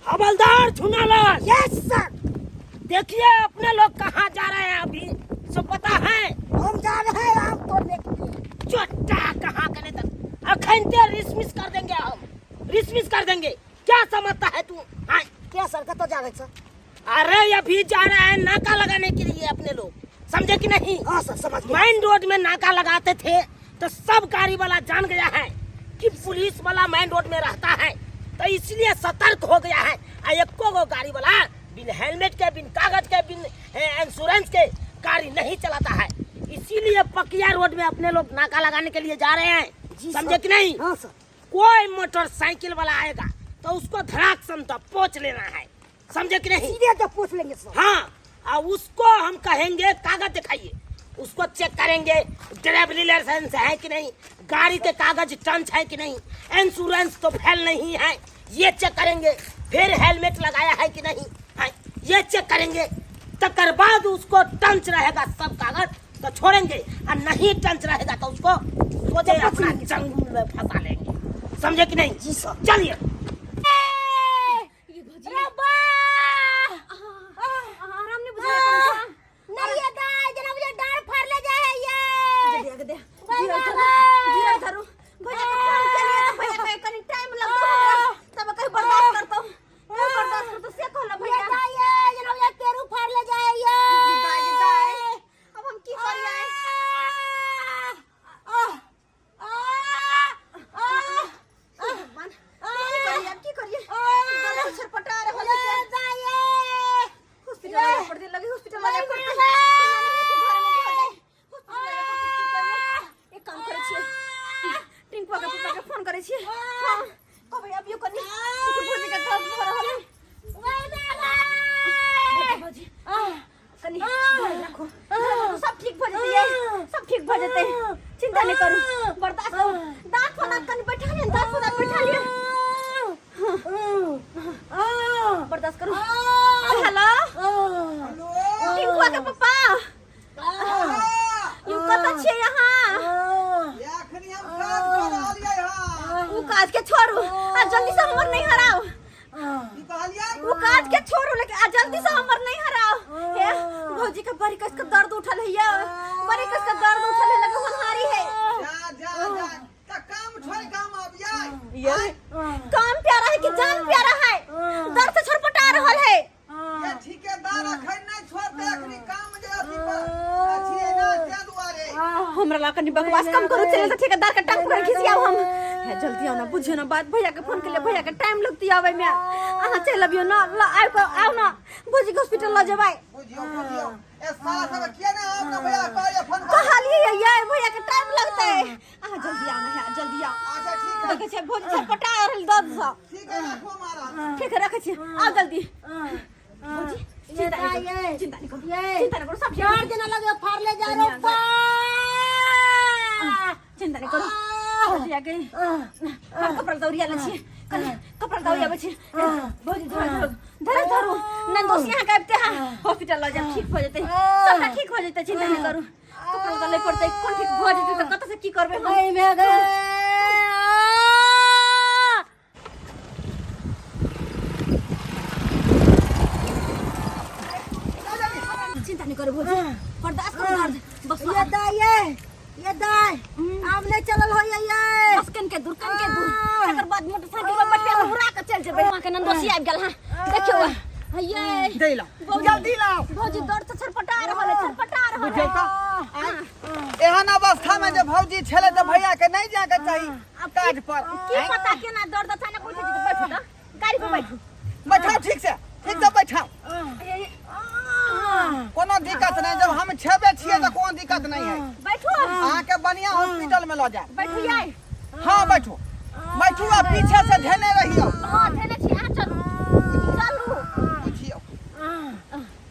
हवलदार Jhunalal. Yes sir. देखिए अपने लोग कहाँ जा रहे हैं अभी, सो पता है? हम जा रहे हैं आम तोड़ने के लिए। चोटा कहाँ करे तक अखन ते रिसमिस कर देंगे, हम रिसमिस कर देंगे। क्या समझता है तू? हाँ? क्या सर, कतो जा रहे सर? अरे अभी जा रहा है नाका लगाने के लिए अपने लोग, समझे कि नहीं? हाँ सर, समझ गए। मेन रोड में नाका लगाते थे तो सब गाड़ी वाला जान गया है कि पुलिस वाला मेन रोड में रहता है, तो इसलिए सतर्क हो गया है। आ एको गो गाड़ी वाला बिन हेलमेट के, बिन कागज के, बिन इंश्योरेंस के गाड़ी नहीं चलाता है। इसीलिए पकिया रोड में अपने लोग नाका लगाने के लिए जा रहे हैं। जी समझे सर। कि नहीं? हाँ सर। कोई मोटरसाइकिल वाला आएगा तो उसको धड़ाक से दबोच लेना है, समझे कि नहीं? सीधे तो पूछ लेंगे सर। हाँ, और उसको हम कहेंगे कागज दिखाइए, उसको चेक करेंगे ड्राइवरी लाइसेंस है कि नहीं, गाड़ी के कागज टंच है कि नहीं, इंश्योरेंस तो फेल नहीं है, ये चेक करेंगे, फिर हेलमेट लगाया है कि नहीं है, ये चेक करेंगे। तकर बाद उसको टंच रहेगा सब कागज तो छोड़ेंगे, और नहीं टंच रहेगा तो उसको सोचे अपना चंगुल में फंसा लेंगे, समझे कि नहीं? जी सर। चलिए। रब्बा! आराम नहीं बुझा रहा नहीं ये दाई जना मुझे डार फाड़ ले जाए है ये। दे दे, धीरज धरू, धीरज धरू। भैया के फोन केलिए तऽ भैया कहे कनी टाइम लगतो हमरा, तब कहीं बर्दाश्त करतो, कहीं बर्दाश्त करतो से कहला ये भैया। दाई ये जना मुझे केरू फाड़ ले जाए ये। दाई गे दाई, अब हम की करिए? भगवान, की करिए अब, की करिए? गला छटपटा रहल ये छै। दाई ये। हॉस्पिटल वाला पड़ दे लगे, हॉस्पिटल वाला पड़ दे घर में भऽ जाए, हॉस्पिटल वाला पड़ दे, की करिए? एक काम करै छियै, टिंकुआ के पापा के फोन करै छियै। हाँ, कहबै अबियो कनी, कुकुर भौजी के दर्द भऽ रहल है। भौजी, भौजी, कनी धैर्य राखू, धैर्य राखू, सब ठीक भऽ जेतै यै, सब ठीक भऽ जेतै, चिंता नहि करू, बर्दाश्त करू। दाँत फनात कनी बैठा लिअ, दाँत फनात बैठा लिअ, बर्दाश्त करू। हेलो टिंकुआ के पप्पा, यौ कतऽ छियै अहाँ? एखनी हम काज कऽ रहलियै हँ। उ काज के छोड़ू आ जल्दी से हमर नहीं हराओ। की कहलियै? उ काज के छोड़ू लेकिन आ जल्दी से हमर नहीं हराओ। हे भौजी के बड़ी कस के दर्द उठल है ये, बड़ी कस के दर्द उठल है, लगे होनहारी है। जा जा जा, तऽ काम छोड़ि कऽ हम अबियै? ये काम प्यारा है कि जान प्यारा है? दर्द से छटपटा रहल है। ये ठिकेदार अखन नहि छोड़तै अखनी काम जे अथी पर अथिए ना, ताहि दुआरे। हमरा ला कनी बकवास कम करू, चले तऽ ठेकेदार के टांग पकड़ खिसियाओ हम। हे जल्दी आओ ना, बुझियो ना बात, भैया के फोन के लिए भैया के टाइम लगती आवे में, अहाँ चलि अबियो ना, ल आबि कऽ आउ ना, भौजी के हॉस्पिटल लऽ जेबै। बुझियौ बुझियौ, ए साला सब किया ने अपना भैया कहलियै फोन कर। कहलियै ये भैया के टाइम लगतै, अहाँ जल्दी आउ ना, हे जल्दी आउ। अच्छा ठीक है। देखै छियै भौजी छटपटा रहल दर्द सँ। ठीक है, राखू हमारा। ठीक है, रखै छी, आउ जल्दी। भौजी चिंता नहीं करू, चिंता नहीं करू, चिंता नहीं करू, सब ठीक हो चार जेतै। जना लगे फाड़ ले जाए रब्बा। चिंता नहीं करू भौजी, आ गई हम कपड़ा दौड़िया ले छी, कनी कपड़ा दौड़िया छी। भौजी धरो धरो धरो धरो, नंदोस यहाँ के आबिते हैं हॉस्पिटल लऽ जायब, ठीक हो जेतै सबटा, ठीक हो जेतै, चिंता नहीं करू। कपड़ा लत्ता लै पड़तै, कोन ठीक भऽ जेतै तऽ कतऽ से की करबै हम? नहीं में गए। चिंता नहीं करू भौजी, बर्दाश्त करू दर्द बस। ये दाई ये, ये दाई आब नहीं चलल हो ये ये। बस कन के दूर, कन के दूर, तकर बाद मोटरसाइकिल पर बैठ के उड़ा के चल जेबै। वहाँ के नंदोसी आबि गेल। हां देखियौ ये दे लाओ, जल्दी लाओ। भौजी दर्द से छटपटा रहल है, छटपटा रहल बुझियौ है। तऽ एहन अवस्था में जे भौजी छलै तऽ भैया के नहीं जाके चाही काज पर। की पता केना दर्द अचानक उठि जेतै। बैठू तऽ गाड़ी पर बैठू। बैठाओ ठीक से, ठीक से बैठाओ, कोनो दिक्कत नहीं, जब हम छेबे छियै तऽ कोनो दिक्कत नहीं है। बैठू। अहाँके बढ़िया हॉस्पिटल में लऽ जायब। बैठू यार। हाँ बैठू बैठू, आ पीछे से धेने रहियौ। हाँ धेने छी, अहाँ चलू चलू। बुझियौ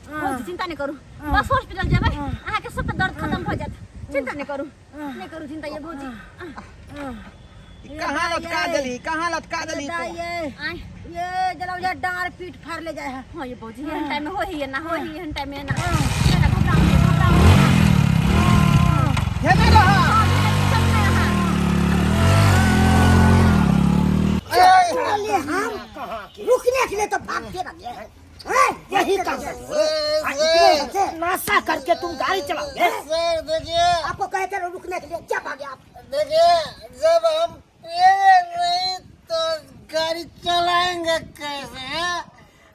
भौजी चिंता नहीं करू, बस हॉस्पिटल जेबै, अहाँके सबटा दर्द खत्म भऽ जायत, चिंता नहीं करू, नहीं करू चिंता ये भौजी। ई कहाँ लटका देली, कहाँ लटका देली तू? ये आय ये जना मुझे डार पीट फाड़ ले जाए है। हाँ ये भौजी एहन टाइम में हो ही ना, हो ही एहन टाइम में ना, ना ना, घबराउ नहीं, घबराउ नहीं। धेने रह। हाँ, चलू ना अहाँ। ए, चले हम रुकने के लिए तो भागते रहे हैं हैं? यही काम रुकने नशा करके तुम गाड़ी चलाओगे? सर देखिए, आपको कहते रहो रुकने के लिए, क्या भागे आप? देखिए जब हम पिएंगे नहीं तो गाड़ी चलाएंगे कैसे हैं?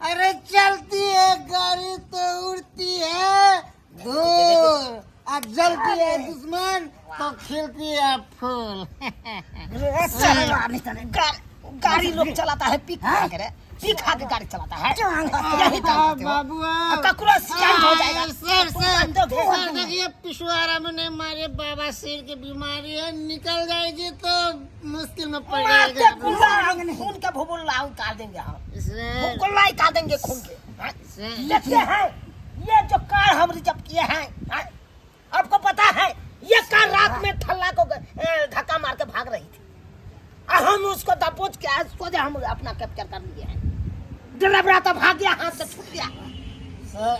अरे चलती है गाड़ी तो उड़ती है धूल, और जलती है दुश्मन तो खिलती है फूल। गाड़ी लोग चलाता है पी खा के, पी खा के गाड़ी चलाता है, यही काम करते हो। बाबू ककरो एक्सीडेंट हो जाएगा। सर तुम सर बंदोगे। सर देखिए, पिछवाड़ा में नहीं मारे, बाबा सिर की बीमारी है, निकल जाएगी तो मुश्किल में पड़ मारते जाएगा। कुल्ला खून के भुबुल्ला उतार देंगे हम, सर कुल्ला निकाल देंगे खून के। हाँ? सर देखिए हैं ये जो कार हम रिजर्व किए हैं, हाँ? आपको पता है ये कार रात में ठल्ला को धक्का मार के भाग रही थी, और हम उसको दबोच के आज सोझे हम अपना कैप्चर कर लिए हैं। ड्राइवर तो भाग गया, हाथ से छूट गया। सर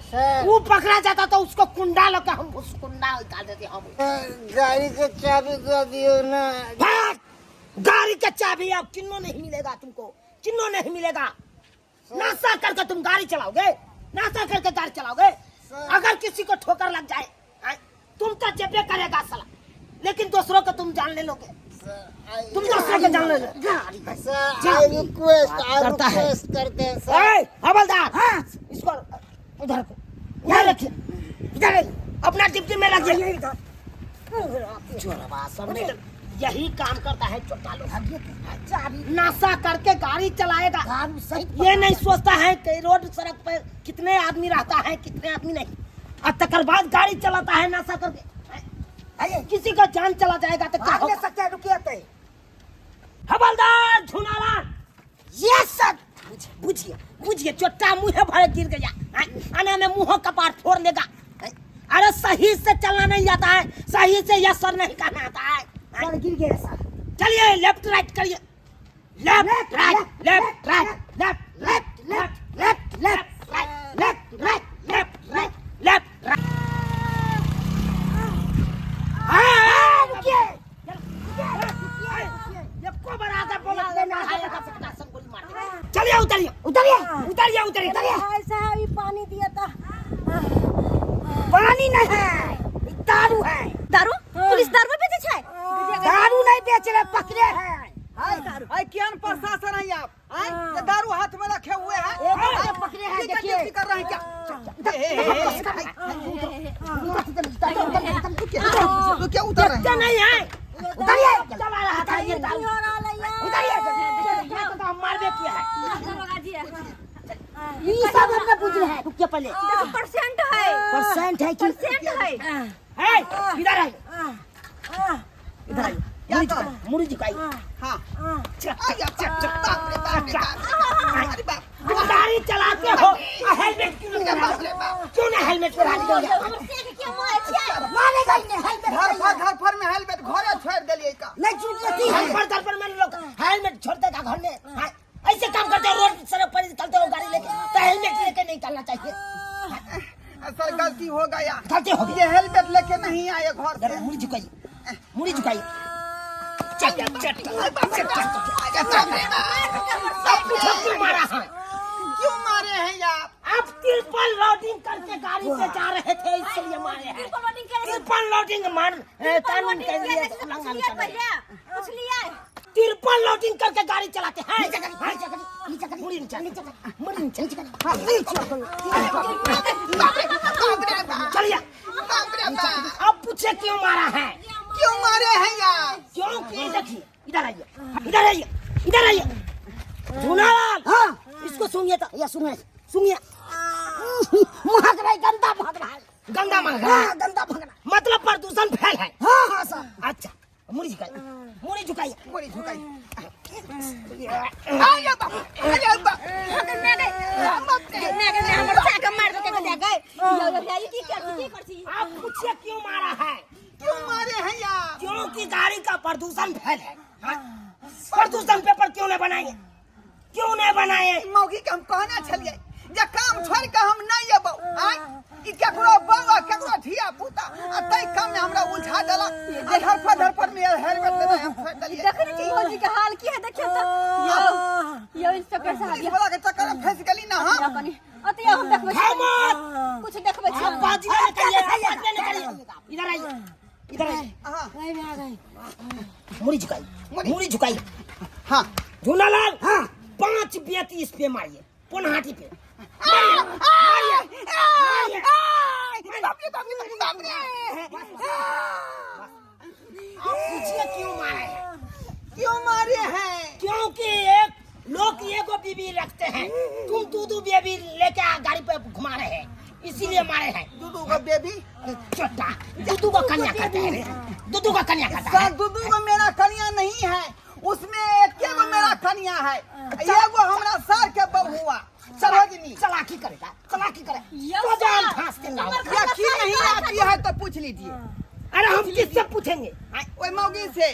सर वो पकड़ा जाता तो उसको कुंडा लगा हम उस कुंडा निकाल देते हम। गाड़ी के चाबी दे दियो ना। भाग! गाड़ी का चाबी अब किन्नो नहीं मिलेगा तुमको, किन्नो नहीं मिलेगा। नाशा करके तुम गाड़ी चलाओगे, नाशा करके गाड़ी चलाओगे, अगर किसी को ठोकर लग जाए, हाँ, तुम तो जबे करेगा साला, लेकिन दूसरों को तुम जान ले लोगे, तुम दूसरों को जान ले लोगे। सर I request, आई करता है। रिक्वेस्ट करते हैं सर। ए, हवलदार, इसको उधर को इधर रखिए, इधर रखिए, अपना डिप्टी में रखिए। चोरवा सब नहीं, यही काम करता है चोटा लोग। नशा करके गाड़ी चलाएगा, ये नहीं सोचता है कि रोड सड़क पर कितने आदमी रहता है कितने आदमी नहीं, और तकर बाद गाड़ी चलाता है नशा करके। किसी का जान चला जाएगा तो क्या भाग होगा? नहीं सकते, रुकिए तो। हवलदार झुनालाल, ये सर बुझिए बुझिए, चोटा मुँह भरे गिर गया, आना में मुँह कपार फोड़ लेगा। अरे सही से चलना नहीं आता है, सही से यह सर नहीं कहना आता है। सर गिर गया सर। चलिए लेफ्ट राइट करिए, left right left right left left left left left right left right left right left right. रुकिए, चलिए उतरिए उतरिए उतरिए उतरिए उतरिए। ऐसा है ये पानी दिया था। पानी नहीं है, दारू है। दारू? पुलिस दारू बेचे छै? दारू नहीं बेच रहे, पकड़े हैं। आय केहन प्रशासन है आप? आय ये दारू हाथ में रखे हुए हैं, एक पकड़े हैं, की देखिए। ड्यूटी कर रहे हैं क्या? रुकिए, उतर रहे देखते हैं। नहीं है, उतरिए, चला रहा था ये दारू। हो रहा है यार। उतरिए, तो हम मारबे किया है। दरोगा जी है। ये सब हमने बुझ रहे हैं, रुकिए पहले। देखो परसेंट है, परसेंट है कि परसेंट है। ए, इधर आइए, इधर आइए। मुड़ी झुकाइए, मुड़ी झुकाइए। हाँ चक, आय, चक, चक, चक, बाप रे बाप रे बाप रे, अरे बाप तुम गाड़ी चलाते हो, हेलमेट क्यों नहीं बाप पहना? रे बाप। क्यों नहीं हेलमेट पहना? हमर सेठ के मुँह छै। मारेगा ही नहीं, हेलमेट घर पर, घर पर में हेलमेट घरे छोड़ देलिए का। नहीं छूट घर पर, घर पर में लोग हेलमेट छोड़ देगा घर में। हाँ, ऐसे काम करते हो, रोड सड़क पर निकलते हो गाड़ी लेके, तो हेलमेट लेके नहीं चलना चाहिए। सर गलती हो गया, गलती हो गई। ये हेलमेट लेके नहीं आए घर जरा से। मुड़ी झुकाइए, मुड़ी झुकाइए। चट चट चट चट। पूछो क्यों मारा है? क्यों मारे हैं आप? आप तिरपन लोडिंग करके गाड़ी पे जा रहे थे, इसलिए मारे हैं। तिरपन लोडिंग करे, तिरपन लोडिंग मान कानून के लिए उल्लंघन पूछ कर रहे लिया, हैं। पूछ लिया। तिरपन लोडिंग करके गाड़ी चलाते हैं। मुड़ी नीचे, मुड़ी नीचे, चलिए। बाप रे बाप, अब पूछे क्यों मारा है? क्यों मारे हैं यार? क्योंकि देखिए, इधर आइए, इधर आइए, इधर आइए। झुनालाल, हाँ इसको सुनिए तो, ये सुनिए, सुनिए। महक रहा है, गंदा महक रहा है, गंदा महक रहा है। हाँ गंदा महक रहा है। मतलब प्रदूषण फैल है। हाँ हाँ सर। अच्छा, मुड़ी झुकाइए, मुड़ी झुकाइए। मुड़ी झुकाई। आया बाप, आया बाप। मैं के हमर साक मार दे के जा गए। यो यो ये की कर, की कर छी? आप पूछिए क्यों मारा है? क्यों मारे हैं यार? क्योंकि गाड़ी का प्रदूषण फैल है। हाँ? प्रदूषण पेपर क्यों नहीं बनाए, क्यों नहीं बनाए? मौगी के हम कहना छलिए जे काम छोड़ के हम नहीं अबौ, आय ई केकरो बौआ केकरो धिया पुता आ तै काम में हमरा उलझा देलक आ धरफड़ धरफड़ में हेलमेट लेने हम छोड़ि देलियै। देखै नहि छी भौजी के हाल की है, देखियौ तऽ। यौ यौ इंस्पेक्टर साहब, पुलिस वाला के चक्कर में फंस गेली ना हम। कनी अते हम देखबै छी, खामोश। कुछ देखबै छी। आप बाजी नहीं करिए, आप बाजी नहीं करिए। इधर आइए, इधर आइए। हाँ। मुड़ी झुकाइए, मुड़ी झुकाइए। हाँ। झूनालाल, हाँ, 5 बेत इस पे मारिए, पोनहाटी पे मारिए, मारिए, मारिए। बाप रे बाप रे बाप रे। आप पूछिए क्यों मारे हैं? क्यों मारे हैं? क्योंकि एक लोग एगो बीबी रखते हैं, तुम दू दू बेबी लेके आ गाड़ी पे घुमा रहे हैं, इसीलिए मारे हैं। दू दू गो बेबी? चोटा, दू दू को कन्या करते हैं रे, दू दू को कन्या करता है। सर, दू दू गो मेरा कन्या नहीं है, उसमें एक गो मेरा कन्या है, एगो हमरा सार के बहुआ सरोजिनी। चलाकी करेगा, चलाकी करे यौ तो जान सर, फांस देंगे हम। यकीन नहीं आती है तो पूछ लीजिए। अरे हम किससे पूछेंगे? ओए मौगी से।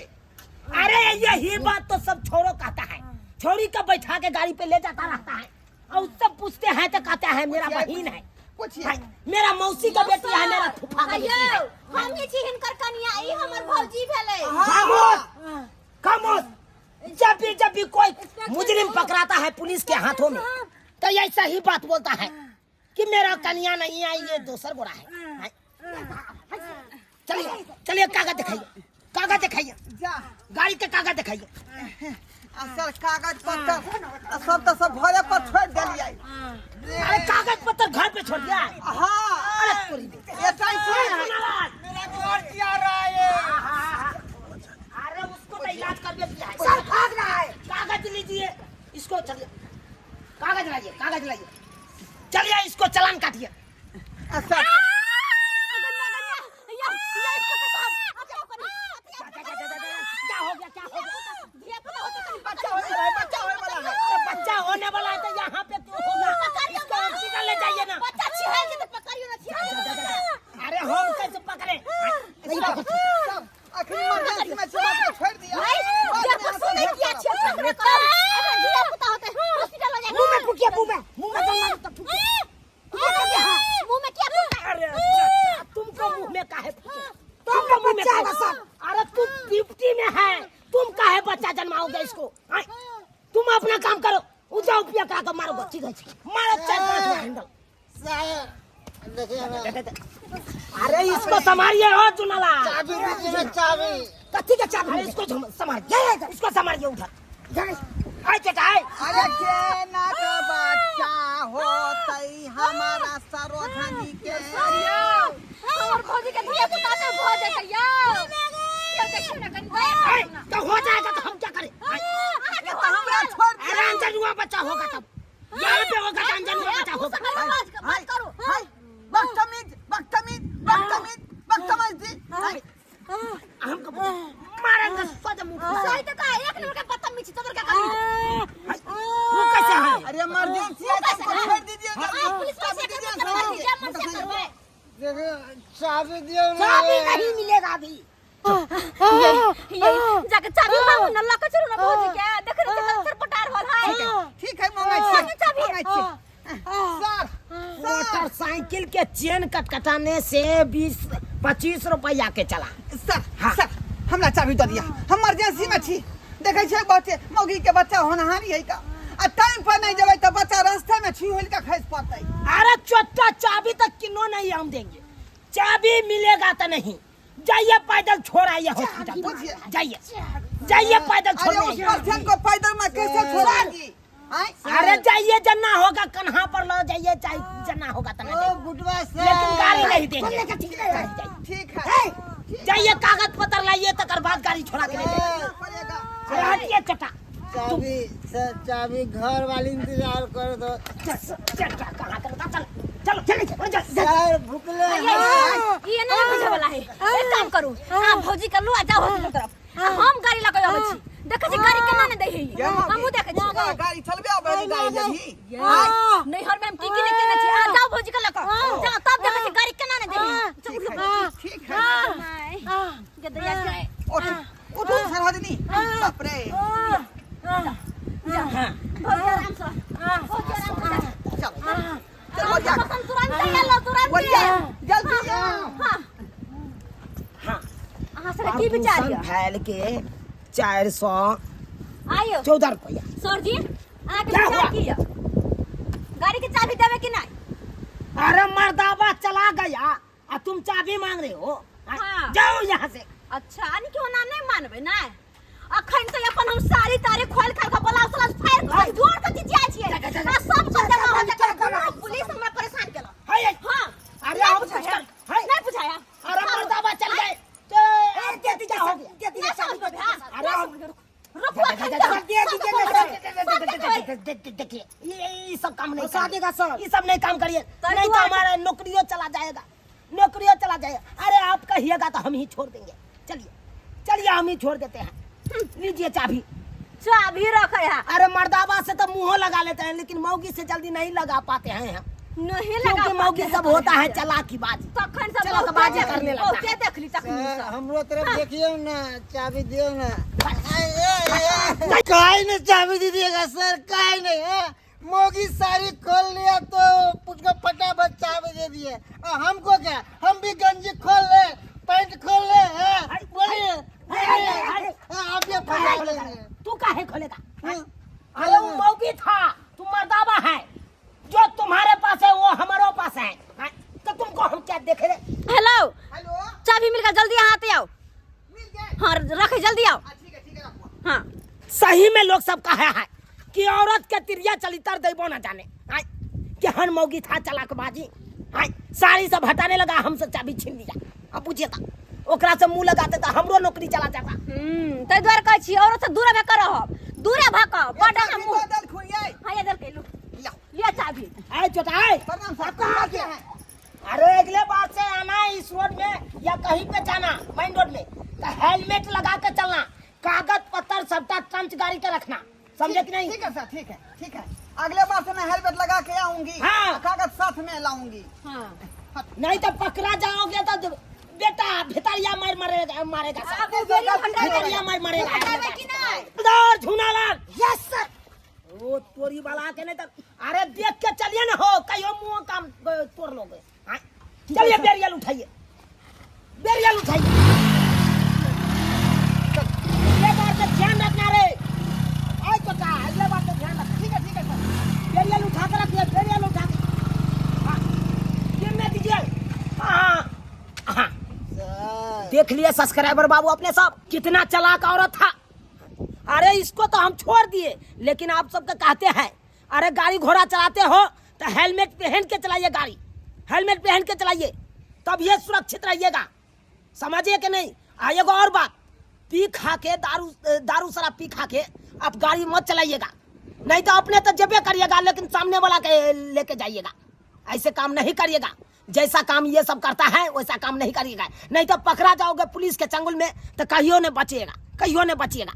अरे यही बात तो सब छोरो कहता है, छोरी का बैठा के गाड़ी पे ले जाता रहता है और सब पूछते हैं तो कहता है मेरा बहन है, पूछिए। है, मेरा मौसी का बेटी है, मेरा फूफा का बेटी है। यौ हम ही छी हिनकर कनिया, ई हमर भौजी भेलै। खामोश खामोश। जब भी कोई मुजरिम पकड़ाता है पुलिस के हाथों में तो ऐसा ही बात बोलता है कि मेरा कन्या नहीं आई, ये दोसर गोरा है। चलिए चलिए, कागज दिखाइए, कागज दिखाइए। जा। गाड़ी के कागज दिखाइए। आ सर, कागज पत्तर आ सब तो सब घरे पर छोड़ देलियै। अरे कागज पत्तर घर पे छोड़ दिया? हाँ। अरे तोरी दे। ऐसा ही छोड़। मेरा घर क्या रहा है? अरे उसको तो इलाज कर दिया है सर, भाग रहा है। कागज लीजिए इसको, चलिए कागज लाइए, कागज लाइए, चलिए इसको चालान काटिए। आ सर, क्या हो गया, क्या हो गया? बच्चा होने वाला है, बच्चा होने वाला है। अरे बच्चा होने वाला है तो यहाँ पे क्यों होगा? इसको हॉस्पिटल ले जाइए ना। बच्चा छिहाल जेतै, पकड़ियौ ना, छिहाल जेतै। अरे हम कैसे पकड़े? नहीं पकड़। सब अखनी इमरजेंसी में छोड़ के छोड़ दिया। भाई, बाद जब में यहाँ सुनै से किया छियै, पकड़ो तब। अगर धिया पुता होतै, हॉस्पिटल लऽ जाए। मुंह में फूकिए, मुंह में, मुंह में जमा तो फूकिए। मुंह में किया फूका? अरे अच्छा, तुमको मुंह में काहे फूके? तुमको मुंह में काहे? अरे तुम ड्यूटी में है, तुम काहे बच्चा जन्माओगे इसको? आय, तुम अपना काम करो, ऊंचा उपयोग करा के मारो, ठीक है, मारो 4-5 बार हैंडल। साहब देखिए ना। अरे इसको संभालिए हो चुनाला। चाबी दीजिए ना, चाबी। कथी के चाबी? अरे इसको संभालिए, इसको संभालिए उधर। आय चचा आय। अरे के ना के बच्चा होतै हमारा सरोजनी के। हमर भौजी के धिया पुता तऽ भऽ जेतै यौ। यौ देखियौ ना कनी दया आय, करू ना। तो हो जाएगा तो हम क्या करें? आय, अहाँके तो हमरा छोड़ दिया। अरे अंजनुआ बच्चा होगा तब, यहाँ पे होगा तो अंजनुआ बच्चा होगा। बात करू। हाय, बदतमीज बदतमीज बदतमीज बदतमीज जी। हाय, हमको मारेंगे सज मुंह पे। सही तो कहा, एक नंबर के बदतमीज छी, तोहर के कमी। वो कैसे है? अरे इमरजेंसी है तो हमको छोड़ दीजिए जल्दी। आप पुलिस वाले से दीजिए, करबै, जे मन से करबै। देखिए चाबी दियो ना। चाबी नहीं मिलेगा अभी। ये जाके चाबी मांगू ना, लऽ के चलू ना भौजी के। देखै नै छियै, सर पटार होल है। ठीक है, मंगाई छियै, चाबी। मंगाई छियै। सर सर, मोटरसाइकिल के चेन कटकटाने से 20-25 रुपया के चला। सर। हाँ। सर, हमरा चाबी दऽ दिया, हम इमरजेंसी में छी। देखै छियै बच्चे मौगी के बच्चा होनहारी है का, आ टाइम पर नहीं जेबै तऽ बच्चा रास्ते में छी होल के खसि पड़तै। अरे चोटा, चाबी तक किनो नहीं हम देंगे, चाबी मिलेगा तो नहीं। जाइए पैदल छोड़ आइए हॉस्पिटल, बुझिए। जाइए जाइए पैदल छोड़ अरे उस आइए। पेशेंट को पैदल में कैसे छोड़ेंगी? आय? अरे जाइए, जन्ना होगा कन्हा पर लो जाइए, चाहे जन्ना होगा तना ओ जाइए, बुटवा से। लेकिन गाड़ी नहीं देंगे। जाइए। ठीक है। जाइए कागज पत्र लाइए, तकर बाद गाड़ी छोड़ा के ले जाइए। पड़ेगा। अरे हटिए चटा। चाबी सर, चाबी घर वाली इंतजार कर दो। चटा कहाँ करता? चल चलो चलो चलो चल। सर भुकले हैं। ई एना नहि बुझै वाला है। एक काम करू, अहाँ भौजी के लऽ जाउ हॉस्पिटल तरफ, आ हम गाड़ी लऽ के अबै छी। देखै छी गाड़ी केना नहि दै है। हमहूँ देखै छी। गाड़ी चलबे आबै है, गाड़ी लेबही? नैहर में हम की की नहि केने छी। अहाँ जाउ भौजी के लऽ कऽ जाउ, तब देखै छी गाड़ी केना नहि दै है। ठीक है, ठीक है। गदैया के। उठ उठ सरहदनी, बाप रे। भौजी आराम से, भौजी आराम से। चल चल, हो जा। हम तुरंत आयल। बोलिए जल्दी आओ। हाँ हाँ अहाँ सबके की विचार प्रदूषण यऽ फैल के 414 आइयो रुपया सर जी अहाँके क्या विचार हुआ? की यऽ गाड़ी के चाबी देबै कि नहि अरे मर्दाबा चला गया आ तुम चाबी मांग रहे हो हाँ? हाँ। जाओ यहाँ से अच्छा यानी कि ओना नहि मानबै नहि अखन तऽ अपन हम साड़ी ताड़ी खोल खाल के ब्लाउज त्लाउज फाड़ि के जोर से चिचियाइ छियै जा, जा, जा, आ सब के जमा हो जा, जाय जा, जा, पुलिस हमरा परेशान केलक हाय हाय। हाँ अरे नहीं हम बुझाया कुछ कर हाय नहीं बुझाया अरे मर्दाबा चल गए तो अब दे दीजिए हो गया नहीं समझ में भैया अरे हम रुको अखन तऽ दे दीजिए देखिए ये सब काम नहीं फंसा देगा सर। ये सब नहीं काम करिए तो नहीं तो दुआ- हमारा नौकरियों चला जाएगा, नौकरियों चला जाएगा। अरे आप कहिएगा तो हम ही छोड़ देंगे। चलिए चलिए हम ही छोड़ देते हैं, लीजिए चाबी। चाबी रखे है। अरे मर्दाबा से तो मुंह लगा लेते हैं लेकिन मौगी से जल्दी नहीं लगा पाते हैं हम, नहीं लगा क्योंकि मौगी सब होता है चलाकी बाजी, तखन सब चलाकबाजी बहुते करने लगता है। बहुते देखली तखनी सर सब। हमरो तरफ देखियो ना, चाबी दियो ना। काहे ने चाबी दीजिएगा सर, काहे नहीं है? मोगी साड़ी खोल लिया तो उसको फटाफट चाबी दे दिए, और हमको क्या, हम भी गंजी खोल ले, पैंट खोल ले, हैं? बोलिए बोलिए, हाँ, आप ये फटा खोलेंगे। तू काहे खोलेगा? हाँ, अरे वो मौगी था, तुम मर्दाबा है, जो तुम्हारे पास है वो हमारे पास है, हाँ? तो तुमको हम क्या देख रहे? हेलो हेलो चाबी मिल गया, जल्दी यहाँ आते आओ। मिल गए? हाँ रखे जल्दी आओ। हाँ, ठीक है ठीक है रखो। हाँ सही में लोग सब कहे है कि औरत के तिरिया चलितर देबो ना जाने, हाँ? कि हन मौगी था चलाकबाजी, हाँ? साड़ी सब हटाने लगा, हमसे चाबी छीन लिया। अब पूछिए था ओकरा से मुंह लगाते तो हमरो नौकरी चला जाता। ताहि दुआरे कहै छी औरत से दूरे भऽ कऽ रहब, दूरे भऽ कऽ बड अहाँ चाबी मुँह। दऽ देलखुन यै। हाँ ये देलकै लू लिया। लिअ चाबी। आए छोटा आए। प्रणाम सर, कहाँ के हैं? अरे अगले बार से आना इस रोड में या कहीं पे जाना मेन रोड में तो हेलमेट लगा के चलना, कागज पत्तर सबटा टंच गाड़ी के रखना, समझे कि नहीं? ठीक है सर, ठीक है ठीक है, अगले बार से मैं हेलमेट लगा के आऊंगी। हाँ। कागज साथ में लाऊंगी। हाँ नहीं तो पकड़ा जाओगे तो बेटा भितरिया मार मारेगा, मारेगा सर। आब बेरिया भंडार भितरिया मार मारेगा। हटाबै कि नहि? उधर झूनालाल। Yes sir. ओ तोरी वाला के नहीं तो अरे देख के चलिए ना हो कहियो मुंह काम तोड़ लोगे। हाँ? चलिए बेरियल उठाइए, बेरियल उठाइए। ये बात का ध्यान रखना रे। आए तो का अगले बात का ध्यान रखना। ठीक है ठीक है सर। बेरियल उठा के रखिए, बेरियल उठा के। हाँ, गिरने दीजिए। हाँ हाँ सर देख लिए सब्सक्राइबर बाबू अपने सब कितना चालाक औरत था। अरे इसको तो हम छोड़ दिए, लेकिन आप सबके कहते हैं अरे गाड़ी घोड़ा चलाते हो तो हेलमेट पहन के चलाइए गाड़ी, हेलमेट पहन के चलाइए तब ये सुरक्षित रहिएगा, समझिए कि नहीं? आ एगो और बात, पी खा के दारू शराब पी खा के आप गाड़ी मत चलाइएगा, नहीं तो अपने तो जबे करिएगा लेकिन सामने वाला के लेके जाइएगा। ऐसे काम नहीं करिएगा, जैसा काम ये सब करता है वैसा काम नहीं करिएगा, नहीं तो पकड़ा जाओगे पुलिस के चंगुल में तो कहियो नहीं बचिएगा, कहियो नहीं बचिएगा।